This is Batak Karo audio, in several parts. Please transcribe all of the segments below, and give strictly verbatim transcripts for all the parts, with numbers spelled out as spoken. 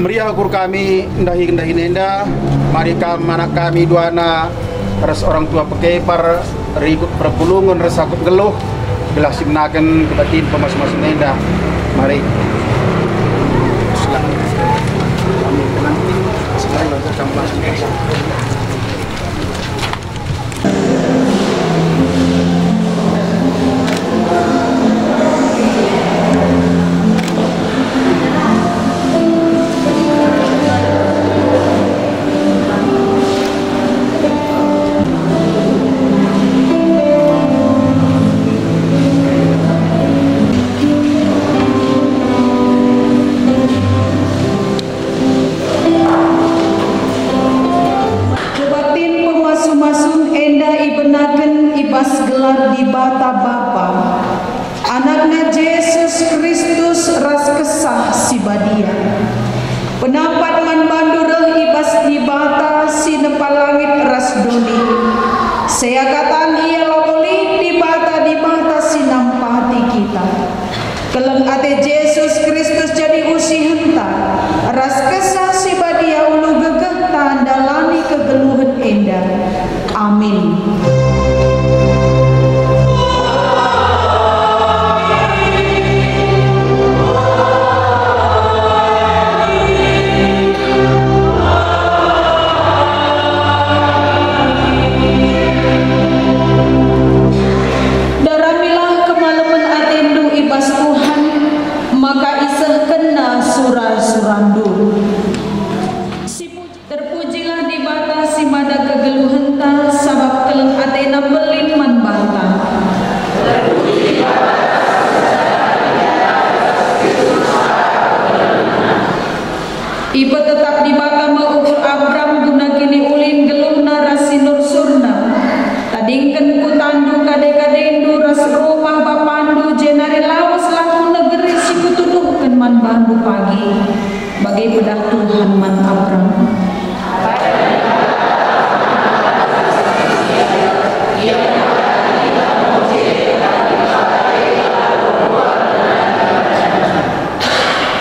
Meriah ukur kami ndahi-ndahi enda, mari kam anak kami duana ras orang tua pekepar, rikut perpulungen ras akut nggeluh, gelah sibenaken kebatin pemasu-masu enda. Mari. Silakan. Kami pengantin, silakan, kamu langsung. Kebatin pemasu-masun enda ibenaken i bas gelar Dibata Bapa, Anakna Jesus Kristus ras Kesah Si Badia. Penampat man bandu reh i bas Dibata si nepa langit ras doni. Seakatan Ia labo lit Dibata-dibata si nampati kita. Keleng ate Jesus Kristus jadi usihenta, ras Kesah Si Badia ulu gegehta ndalani kegeluhen enda. Amin. Daramilah kemalemen atendu i bas Tuhan, maka isehkenNa sura-surandu. Sipuji, terpujilah Dibata si mada kegeluhenta, sabap keleng ateNa mbelin man banta. Ipetetap Dibata me ukur Abram guna kiniulin geluhna ras sinursurna. Tadingken kutandu kade-kadendu ras rumah bapandu, jenari laweslah ku negeri si kutuduhken man bandu pagi. Bage pedah Tuhan man Abram.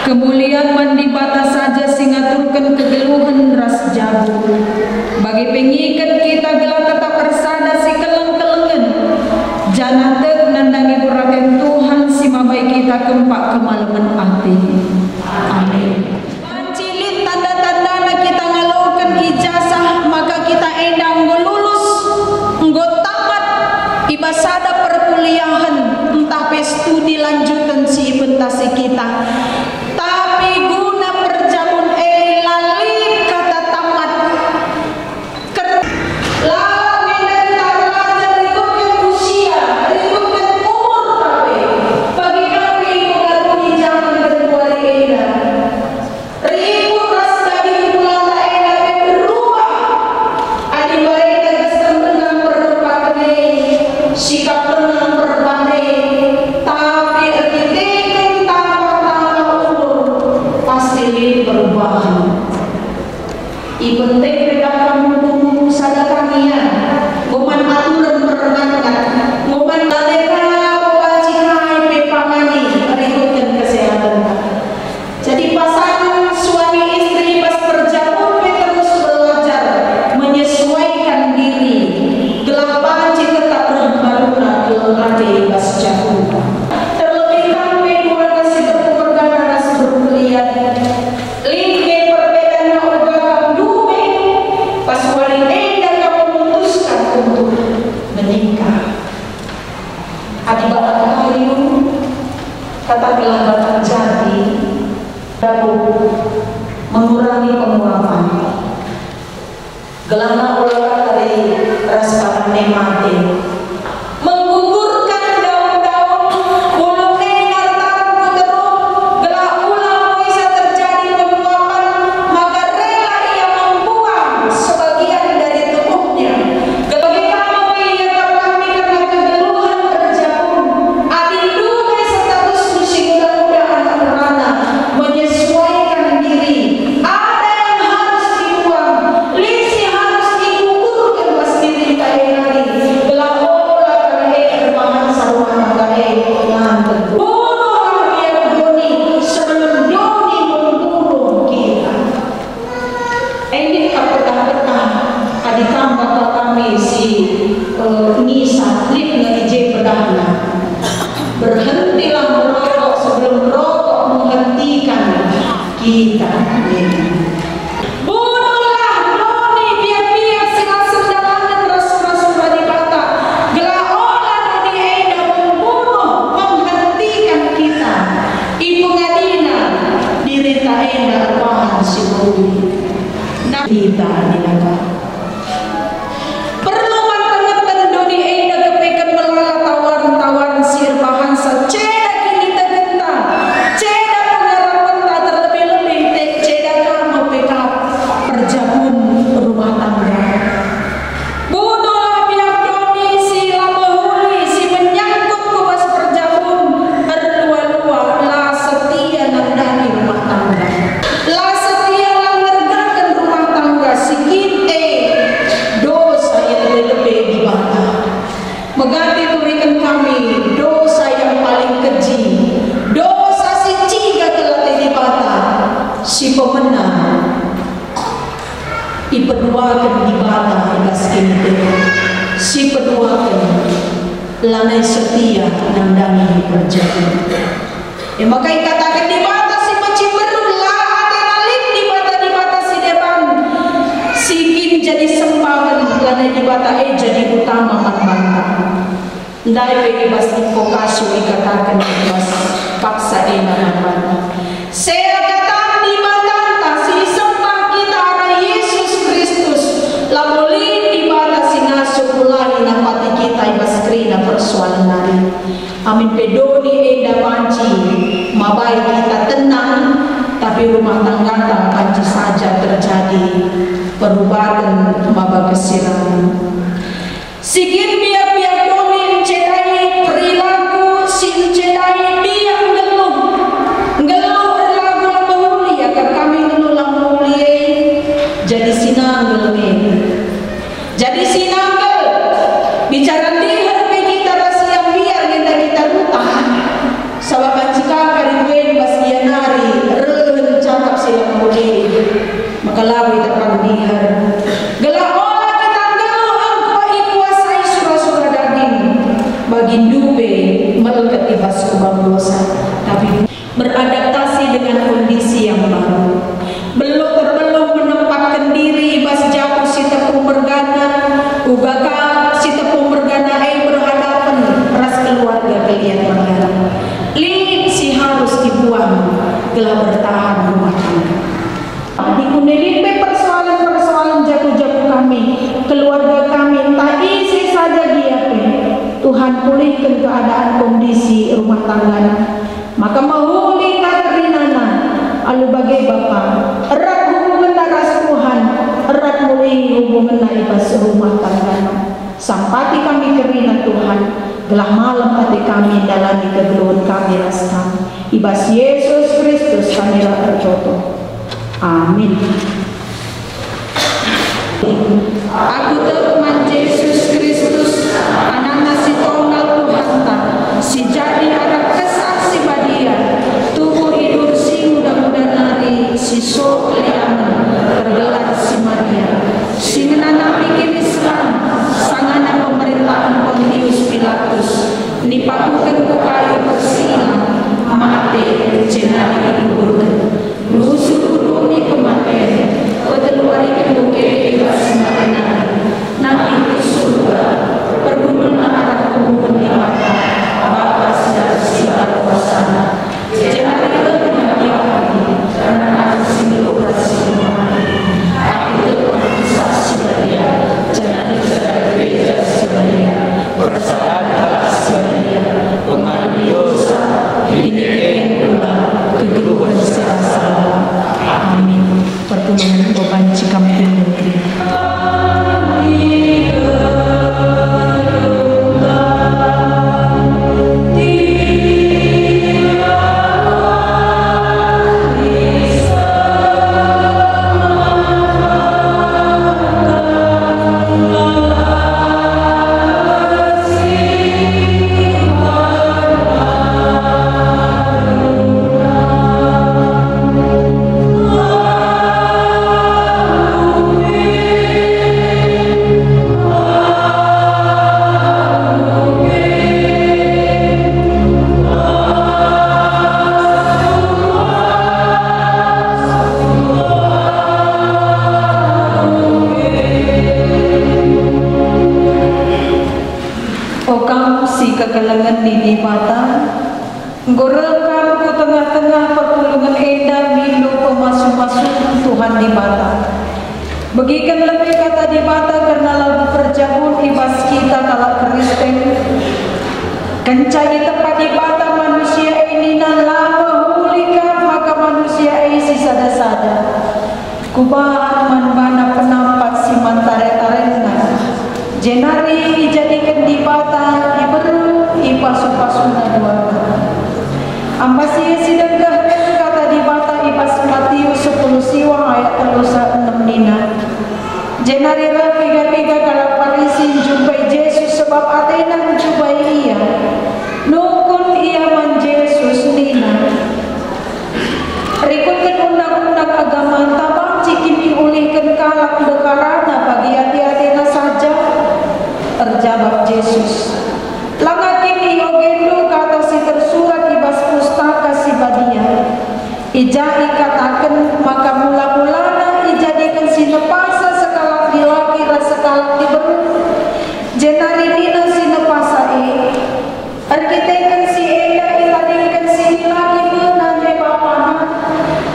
Kemulian man Dibata saja si ngaturken kegeluhen ras jabu. Bage pe ngiket kita gelah tetap ersada sikeleng-kelengen, janah tek nandangi peraten Tuhan si mabai kita kempak kemalemen ate. Amin. Banci lit tanda-tandana kita ngaloken ijasah maka kita enda enggo lulus, enggo tamat i bas sada perkuliahen, ntah pe studi lanjuten si ipentasi kita. Tapi guna perjabun e la lit kata tamat. Ker-, la enda kita belajar rikutken usia, rikutken umur, tapi bagi kami mengaruni zaman genduari enda. Rikut ras daging kulanta enda pe berubah. Adi barenda gesken denga perdebaten e, sikap denga perdebaten e, tapi erkiteken tambah-tambah umur, pasti lit perubahen. Ipenteh pe kap kam mupu-mupu sada tangian, enggo man aturen permangat, enggo man bage ka banci kai pe pangani rikutken kesehatenta. Jadi pasangan suami istri bas perjabun pe terus belajar menyesuaikan diri, gelah banci tetap reh mbaluna keleng ate i bas jabu. Terlebih kam pe duana si terpengerdana ras berkuliah. Lit nge perbedaanna uga kam ndube, pas wari enda kam memutuskan untuk menikah. Adi batak kayu, katakenlah batak jati, dapur, mengurangi penguapan. Gelahna ula kari ras padanna mate. Menggugurkan daun-daun, bulung e ngartan ku teruk, gelah ula bisa terjadi penguapan, maka rela ia membuang sebagian dari tubuhnya. Gelah kita memberi ia kami kerna kegeluhen erjabun. Adi ndube status si muda-muda anak merana, menyesuaikan diri. Ada yang harus dibuang, lit si harus dikuburken bas dirinta e nari, gelah Amin. Bunuhlah doni biak-biak si la sendalangen ras sura-sura Dibata, gelah ola doni enda membunuh, menghentikan kita. Ipengadina dirita enda erbahan si mbelin. Nah, kita nina ka. Perlu man pengeten doni enda kepeken melala tawaren-tawaren si erbahansa, ceda kinitekenta, ceda pengarapenta, terlebih-lebih te-, ceda ka me pe kap perjabun rumah tangga. Bunuhlah biak doni si la mehuli, si menyangkut ku bas perjabun, erlua-lua la setia nandangi rumah tangga. La setia, la ngergaken rumah tangga si kin e, dosa i lebe-lebe Dibata. Megati turiken kami, dosa yang paling keji, dosa si ciga kal ate Dibata, si pemena ipeduaken Dibata i bas kiniteken, si peduaken lanai setia nandangi perjabun. E maka ikataken Dibata si Peciberu, la atena lit dibata-dibata si deban, si kin jadi sembahen, lanai Dibata e jadi utama man banta. Ndai pe i bas Invokasio ikataken i bas paksa enda man banta, seakatan Dibatanta si isembah kita arah Yesus Kristus, labo lit dibata si ngasup mulahi nampati kita i bas kerina persoalen nari. Amin pe doni enda banci mabai kita tenang, tapi rumah tangganta banci saja terjadi perubaten maba kesiran. Si kin biak-biak doni encedai perilaku si encedai biak nggeluh, nggeluh erlagu la mehuli, aka kami nggeluh la mehuli e jadi si nanggel nge. Jadi si nanggel, bicara ndiher pe kita ras ia mbiar ngenda kita rutah. Sabap banci ka kari kuen bas ia nari rehen cakap si la mehuli, maka labo iterpang ndiher. Gelah ola kita nggeluh enggo ikuasai sura-sura daging, bagi ndu pe melket i bas kubang dosa, tapi beradaptasi dengan kondisi yang baru. Belum terbeluh menempatken diri i bas jabu si tepung mergana, uga ka si tepung mergana e berhadapen ras keluarga keliat mergana. Lit si harus ibuang gelah bertahan rumah tangga. Adi kune lit pe persoalen-persoalen jabu-jabu kami, keluarga kami, ntah ise saja gia pe, Tuhan pulihken keadaan kondisi rumah tanggana. Maka mehuli ka kerinana, alu bage Bapa, erat hubungenna ras Tuhan, erat mulihi hubungenna i bas rumah tanggana. Sampati kami kerina Tuhan, gelah malem ate kami ndalani kegeluhen kami ras Kam. I bas Yesus Kristus kami reh ertoto. Amin. Aku tek man Jesus Kristus, Anakna si tonggal Tuhanta, si jadi arah Kesah Si Badia, tubuh idur si nguda-nguda nari, si seh liamen, tergelar si Maria, si ngenanami kiniseran, sangana pemerintahen Pontius Pilatus, nipakuken ku kayu persilang, mate, jenari ikuburken. Nusur ku doni kematen, peteluariken enggo keke i bas si mate nari. Nabi ku Surga, pergulna arah kemuhen Dibata, Bapa si arah si bas kuasana. Jenari reh Nabi Adam, karena arah si nggeluh ras si nggeluh mate. Aku tek man Kesah Si Badia, jenari sada Gereja Si Badia, persadan kalak si badia, pengaruh dosa, kiniteken kula, kegeluhen si rasa lalap. Amin. Perpulungen enggo banci kam tundun kerina. Ni Dibata, enggo reh kam ku tengah-tengah perpulungen enda mindo pemasu-masun Tuhan Dibata. Begiken lebe kata Dibata kerna lagu perjabun i bas kita kalak Kristen. Kenca itepa Dibata manusia e nina la mehuli kam maka manusia e sisada-sada. Kubahan man bana penampat si man tare-tarenna, jenari ijadiken Dibata diberu i pasu-pasuna duana. Ambasi e si dengkehken kata Dibata i bas Matius sepuluh siwah ayat telu sa enem nina, jenari reh piga-piga kalak Parisi njumpai Jesus sebab atena ncubai Ia. Nungkun ia man Jesus nina, "Rikutken undang-undang agamanta banci kin iulihken kalak ndeharana bagi ate-atena saja?" Erjabap Jesus, "Langa kin iogendu kata si tersurat i bas Pustaka Si Badia, i ja ikataken maka mula-mulana ijadiken si nepasa sekalak dilaki ras sekalak diberu?" Jenari nina si nepasa e, "Erkiteken si enda itadingken si dilaki me nande bapana,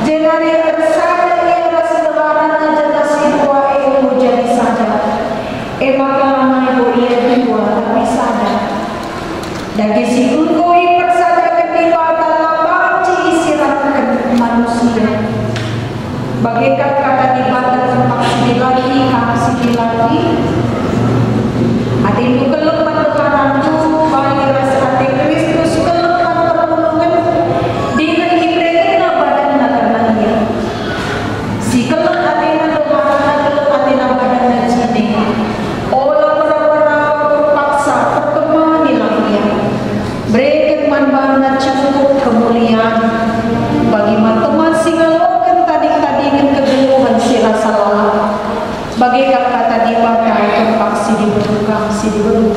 jenari ersada ia ras ndeharana janah si dua e enggo jadi sada. E maka lanai bo ia dua, tapi sada." Dage si enggo ipersadaken Dibata la banci isiratken manusia. Bage kap kata Dibata kempak si dilaki, kam si dilaki. Atendu keleng man ndeharandu, bali ras ate Kristus keleng man perpulungen, dingen iberekenNa badanNa kerna ia. Si keleng atena ndeharana keleng atena badanna jine. Ola pera-pera paksa, perkemanilah ia. Bereken man bana cukup kemulian, bagi man teman si ngaloken tading-tadingen kegeluhen si rasa lalap. Bage kap kata Dibata, kempak si diberu, kam si diberu.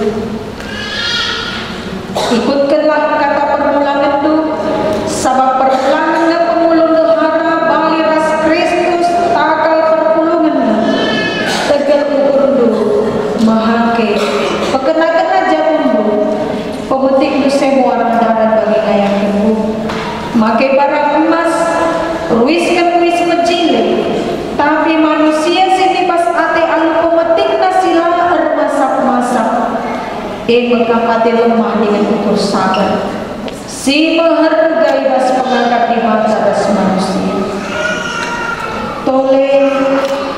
Ikutkenlah kata permulangenndu, sabap permulangenna pengulu ndehara bali ras Kristus takal perpulungenna. Tegel ukurndu, mehake, pekena-kena jabundu, pemetikndu seh muarah darat bagi ngayankenmu. Make barang emas, ruisken ruis mejile, tapi manusia si nibas ate alu pemetikna si la ermasap-masap. E me kap ate lemah dingen ukur sabar, si meherga i bas pengakap Dibata ras manusia. Tole,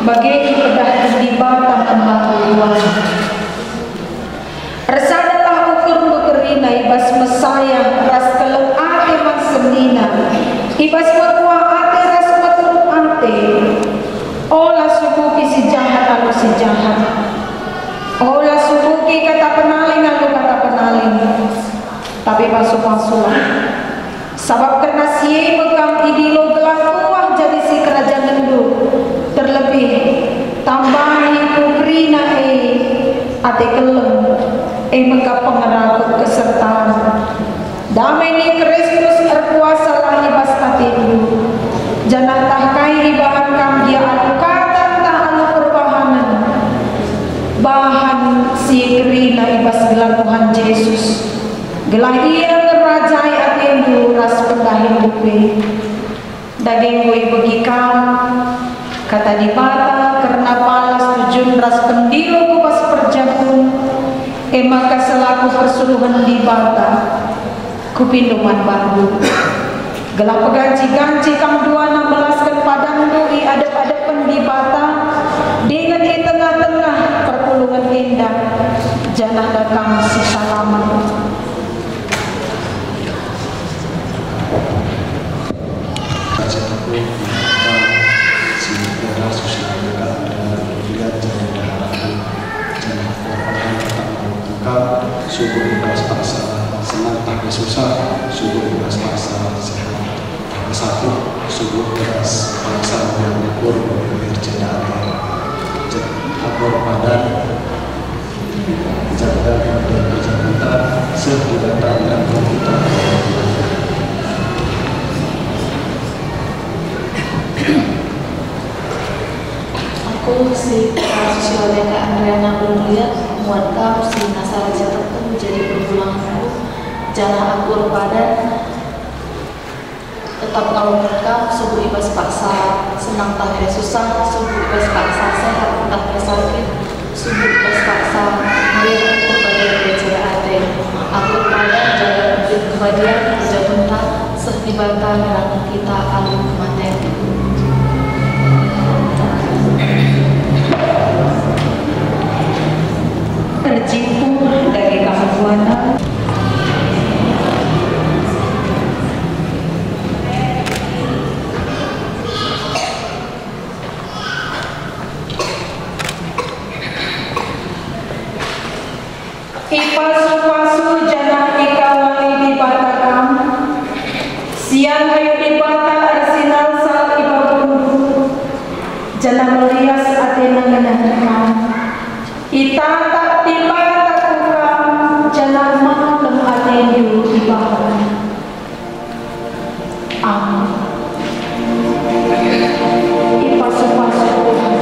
bage ipedahken Dibata man bangku Tuhan. Ersadalah ukurndu kerina i bas mesayang ras keleng ate man senina, i bas mekuah ate ras meteruk ate. Ola subuki si jahat alu si jahat. Ola subuki kata penaling alu kata penaling, tapi pasu-pasulah. Sabap kerna si e me kam idilo gelah kuah jadi sikerajanenndu, terlebih tambahi ku kerina e ate keleng, e me kap pengerakup kesertan. Dame ni Kristus erkuasalah i bas atendu, janah ntah kai ibahan kam gia alu kata ntah alu perbahanen, bahan si kerina i bas gelar Tuhan Jesus, gelah Ia ngerajai atendu ras pendahinndu pe. Dage enggo ibegi kam kata Dibata kerna palas tujun ras pendilo ku bas perjabun, e maka selaku persuruhen Dibata, kupindo man bandu, gelah peganci-ganci kam duana melasken padanndu i adep-adepen Dibata, dingen i tengah-tengah perpulungen enda, janahlah kam sisalamen. Ajar aku, maka si mutiara susi maka adalah kemulian jadi daharanku. Janah aku akan tetap menghukum kau, subur i bas paksa senang tah pe susah, subur i bas paksa sehat tah pe sakit, subur i bas paksa mulian ukur, erceda ate. Janah aku padan Jaga dan kerja kita, seh Dibata ngerangkul kita. Aku si Susila Deka Andreana Belum Liat, muat kam si nasa rejateken jadi perbulanganku. Janah aku erpadan, tetap kawal kam, subuk i bas paksa senang tah pe susah, subuk i bas paksa sehat tah pe sakit, subuk i bas paksa meriah ukur bage pe ceda ate. Aku erpadan jaga kebadian, kebadian, seh Dibata ngerang kita alu kematen. Erjimpuh dage kamu buana. Ipasu-pasu janah ikawali Dibata kam. Sian ayo Dibata ersinalsal i babunndu, janah merias ateNa ngenehen kam. Itatap Dibata ku kam, janah malem atendu ibahan. Amin. Ipasu-pasu Tuhan.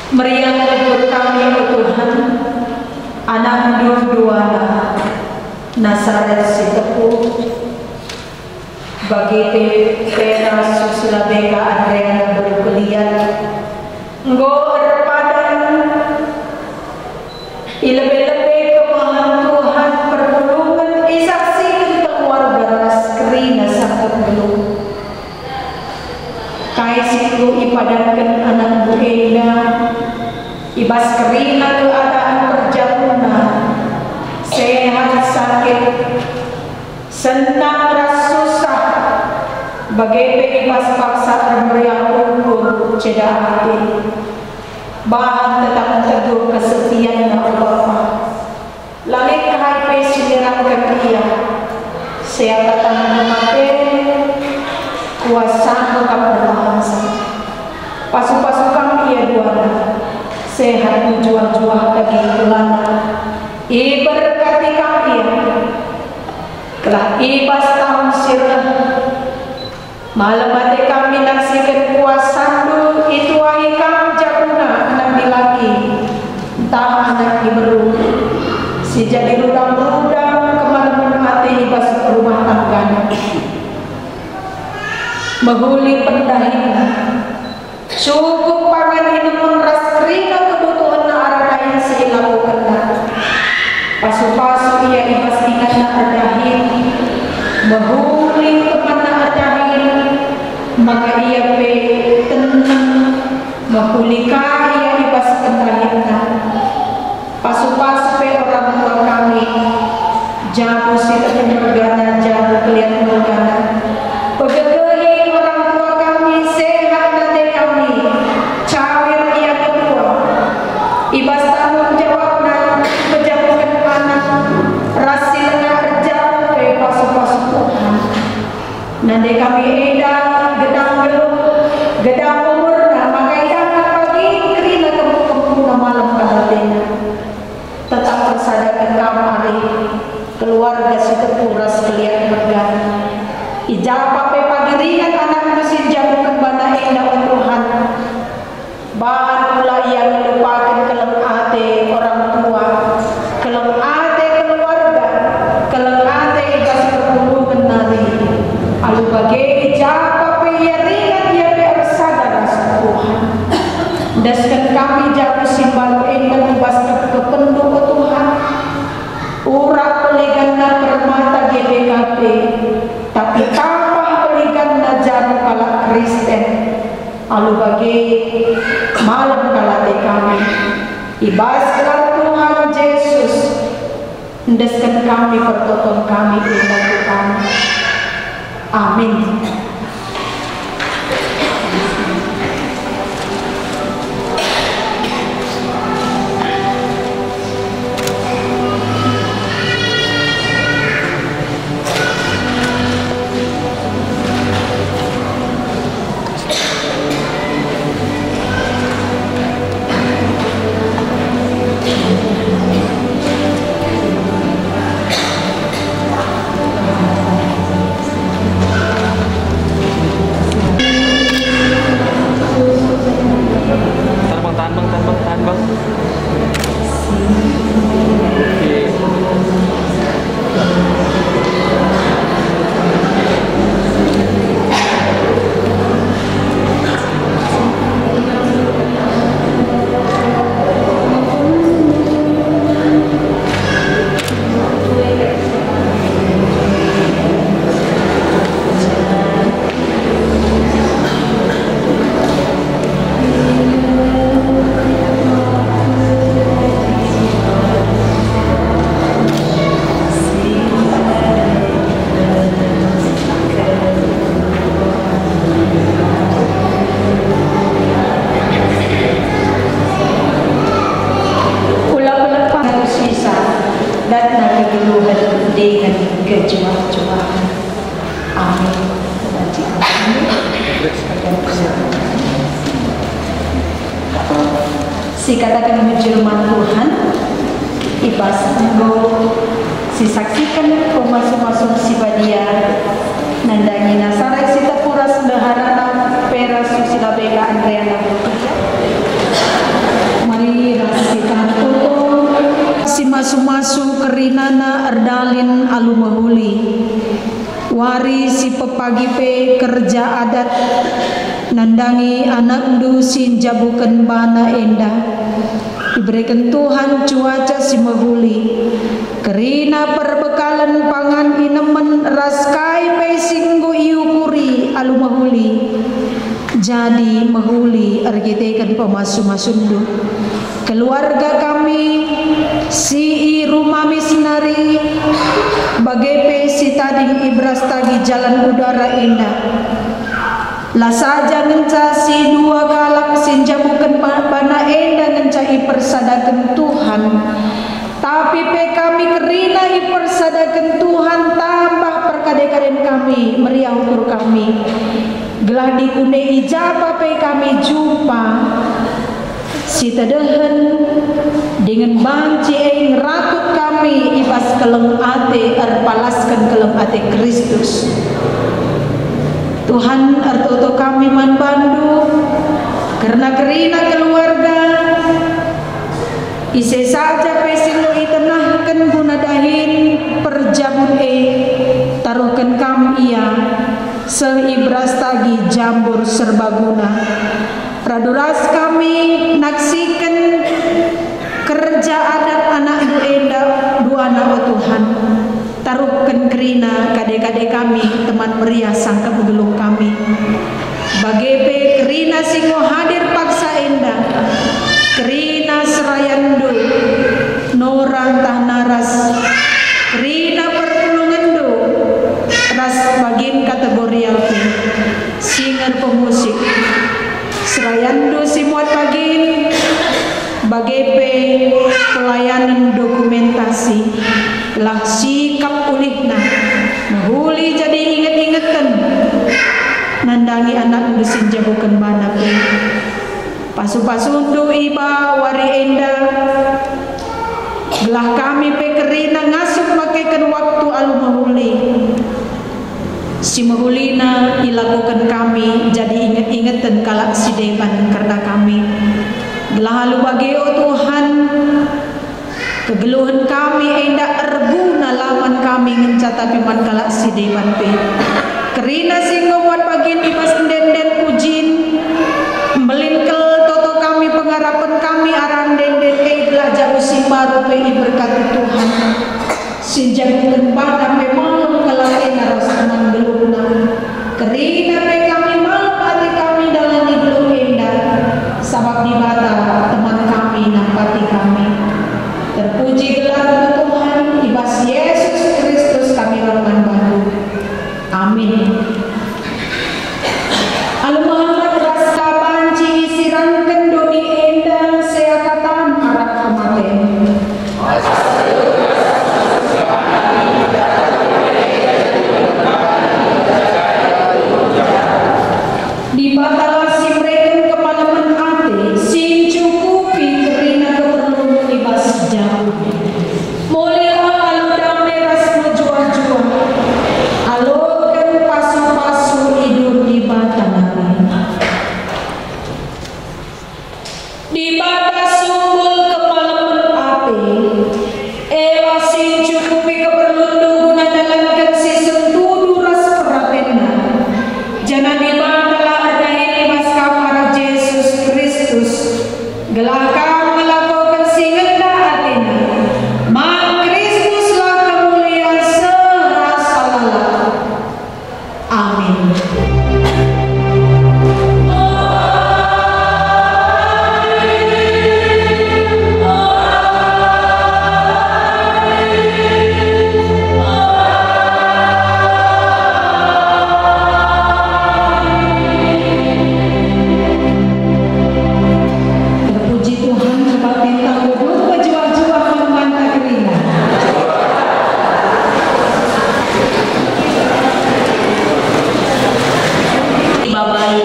Meriah ukur kami, o Tuhan, anakNdu duana, Nasaret si tepu, bage pe Pera, Susila, Beka, Adriana, beru Keliat, enggo erpadan i lebe-lebe kemehenNa Tuhan, perpulungen isaksiken keluarga ras kerina sangkep geluh. Kai si enggo ipadanken anakNdu enda, i bas kerina keadaan perjabuna, sehat, sakit, senang ras susah, bage pe i bas paksa ermeriah ukur ceda ate. Bahan tetap teguh kesetianna, o Bapa. La lit kai pe si nirangken ia, seakan tanggung mate, kuasaNdu kap erbahanca. Pasu-pasu kam ia duana, sehat mejuah-juah dage kelana. Iberkati kam ia, gelah i bas tahun si reh, malem ate kami naksiken kuasaNdu, ituahi kam jabuna anak dilaki ntah anak diberu, si jadi rudang-rudang kemalemen ate i bas rumah tanggana. Mehuli pendahinna, cukup pangan inemen ras kerina kebutuhenna arah dahin si ilakokenna. Pasu-pasu ia i bas inganna erdahin, mehuli temanna erdahin, maka ia pe tenang, mehuli ka ia i bas pendahinna. Pasu-pasu pe orang tua kami, jabu si tepu mergana, jabu Keliat mergana. Pegegehi orang tua kami, sehat nande kami, cawir ia ketua. I bas tanggung jawabna, pejabuken anak, ras si langa erjabu pe pasu-pasu Tuhan. Nande kami enda gedang geluh, gedang umurna, maka idangi pagi kerina kempu-kempuna, malem kal atena. Tetap ersadaken kam ari keluarga si tepu ras Keliat mergana. I ja pe pagi ringan anakNdu si njabuken bana enda, o Tuhan. Bahan kula ia ngelupaken keleng ate orang tua, keleng ate keluarga, keleng ate i bas perpulungen nari. Alu bage i ja pe ia ringan, ia pe Alu bage, malem kal ate kami, i bas gelar Tuhan Jesus, endesken kami pertoton kami enda ku Bana. Amin. Tahan, Bang, tahan, Bang, tahan, Bang, tahan, Bang. Oke. Ula pelepah sisa, datna kegeluhen dingen kejuah-juahen. Amin. Sikataken bujur man Tuhan, i bas enggo sisaksiken pemasu-masun si badia, nandangi Nasaret si tepu ras ndeharana pe ras Susila Bega Andreana Bukit. Mari ras kita tutup. Si masu-masu kerinana erdalin alu mehuli. Wari si pepagi pe kerja adat nandangi anakndu si njabuken bana enda. Ibereken Tuhan cuaca si mehuli, kerina perbekalen pangan inemen ras kai pe si enggo iukuri alu mehuli. Jadi mehuli erkiteken pemasu-masunndu. Keluarga kami si i rumah misinari, bage pe si tading i Brastagi Jalan Udara enda. La saja ngenca si dua kalak si njabuken ba-, bana enda ngenca ipersadaken Tuhan, tapi pe kami kerina ipersadaken Tuhan tambah perkade-kaden kami, meriah ukur kami. Gelah dikune i ja pa pe kami jumpa. Si tedehen dingen banci e ngerakut kami i bas keleng ate, erpalasken keleng ate Kristus. Tuhan, ertoto kami man bandu, kerna kerina keluarga, ise saja pe si enggo itenahken guna dahin perjabun e, taruhken kam ia seh i Brastagi Jambur serbaguna. Radu ras kami naksiken kerja adat anakndu enda duana, o Tuhan. Taruhken kerina kade-kade kami, teman meriah sangkep geluh kami. Bage pe kerina si enggo hadir paksa enda, kerina serayanndu, nora ntah naras, kerina perpulungenndu, ras bagin kategorial pe, singer pemusik. Serayanndu si muat bagin, bage pe pelayanen dokumentasi, lah sikap ulihna, mehuli jadi inget-ingeten, nandangi anakndu si njabuken bana pe. Pasu-pasundu i ba wari enda, gelah kami pe kerina ngasup makeken waktu alu mehuli. Si mehulina ilakoken kami jadi inget-ingeten kalak si deban kerna kami. Gelah alu bage, o Tuhan, kegeluhen kami enda erguna la man kami ngenca tapi man kalak si deban pe. Kerina si enggo muat bagin i bas ende-enden pujin, mbelin kal toto kami pengarapen kami arah ende-enden e gelah jabu si mbaru pe iberkati Tuhan. Si njabuken bana pe malem kal atena ras teman geluhna. Kerina pe kami malem ate kami ndalani geluh Tuhan, i bas Yesus Kristus kami reh man bandu. Amin. Alu Muhammad ras ka banci isirangken doni enda seakatan arah kematen. Dibatalah si mereken kemalemen ate si ncukupi kerina keperlun i bas jaman. Mulilah alu damai ras mejuah-juah, aloken pasu-pasu idur Dibata nari. Dibata sumbul kemalemen ate, ela si ncukupi keperlunndu guna ndalanken si sentudu ras peratenNa. Janah Dibatalah erdahin i bas kam arah Jesus Kristus, gelah kam ngelakoken si ngena ateNa. Man Kristuslah kemulian seh rasa lalap. Amin. Terpuji Tuhan, sebab tentang gedung pejuah-juah man banta kerina. Ibabai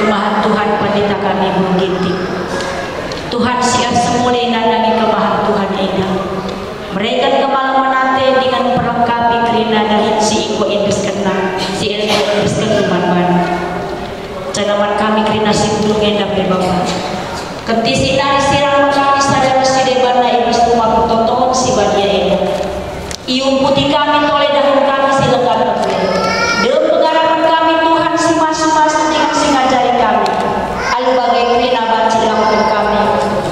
kemahan Tuhan pendeta kami Bung Ginting. Tuhan si ersemula nandangi kemahan Tuhan enda. Mereken kemalemen ate dingen mperlengkapi kerina dahin si enggo iendeskenNa, si enggo iendeskenNa man bandu. Janah man kami kerina si pulung enda pe Bapa. Kentisik nari sirang me kami sada ras si debanna i bas rumah pertoton si badia enda. Iumputi kami tole dahin kami si lenggah ende. Dem pengarapen kami Tuhan si masu-masu dingen si ngajari kami. Alu bage kerina banci ilakoken kami,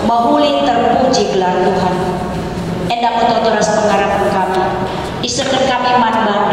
mehuli terpuji gelar Tuhan. Enda me toto ras pengarapen kami. Isehken kami man bandu.